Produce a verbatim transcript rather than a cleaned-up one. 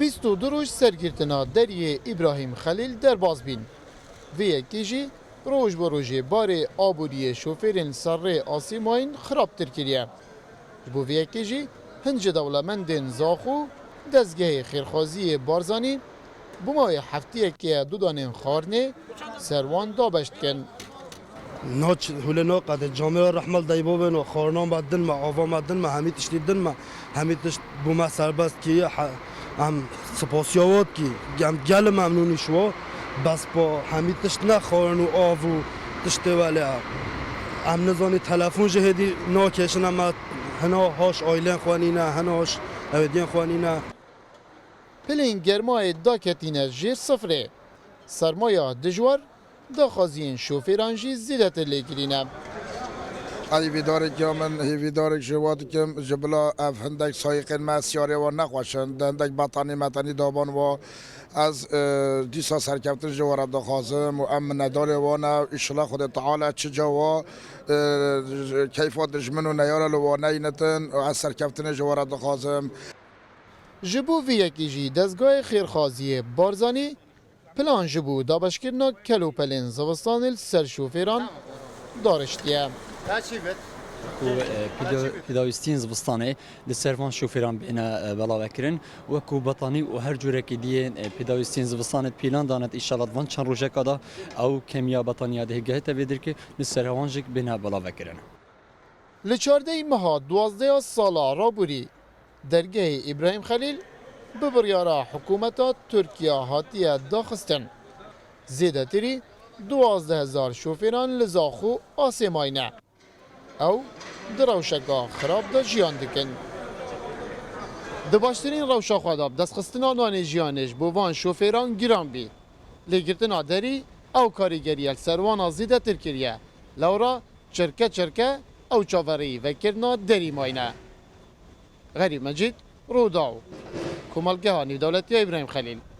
Bîst û du roj sergirtina deriyê Îbrahîm Xelîl derbas bîn. Vê yekê jî roj bi rojê barê aboriyê şofêrên ser rê asê mayîn xirabtir kiriye. Ji bo vê yekê jî hin ji dewlemendên Zaxo dezgehê xêrxwaziyê Barzanî bi mawê hefteyekê ye dudanên xwarinê ser wan dabeş dikin. Naç hûlê naqedin, camêra rehmel deybo bêno, xwarina me din me, ava me din me, hemî tiştî din me, hemî tişt bû me serbest kiriye, he-, em spasiya we dikî, em gelê memnûn î ji we, bes pa hemî tişt ne xwarin û av û tiştê welê. Em nizanî telefon ji hêdî nakêşine me, hina haş ailên xwe nîne, hina haş ewêdiyên xwe nîne. Pilên germayê daketîne jêr sifrê. Sermaya dijwar daxwaziyên şofêran jî zêdetir lêkirî ne. Hêvîdarek ya min, hêvîdarek ji we dikim, ji bila ev hindek sayîqên me siyarê wan nexweş in, di hindek betanî metanî daban wa. Ez, e, dîsa serkeftin ji we re dixwazim û em minedarê wan e. Îşillah Xwedê Teala çi ca wa, e, keyfa dijmin û neyara li wan neynitin û ez serkeftinê ji we re dixwazim. Ji bo vê yekê jî dezgahê xêrxwaziyê Barzanî plan ji bo dabeşkirina kelopelên zivistanê li ser şofêran dariştiye. Ku, e, pêda-, pêdawîstiyên zivistanê li ser van şofêran bêne, e, belavekirin, wekû betanî û her cûrekî diyên, e, pêdawîstiyên zivistanê pîlan danet, îşallah van çend rojeka da ew kemiya betaniya dihêgehê tevê dirkê li ser wan jî bêne belavekirin. Li çardehê meha duwazdeh sala raborî dergehê Îbrahîm Xelîl bi biryara hikûmeta Tirkiye hatiye daxistin. Zêdetirî duwazdeh hezar şofêran li Zaxo asê mayne. Ew di rewşeka xirab de jiyan dikin. Di baştirîn rewşa xwe de destxistina nanê jiyanê ji bo van şofêran giran bî. Lêgirtina derî ew karîgeriya li ser wana zêdetir kiriye. Lewra çirke çirke ew çaverêyî vekirina derî mayne. Xerîb Mecîd, Rûdaw, Komelgeha Nêwdewletiya Îbrahîm Xelîl.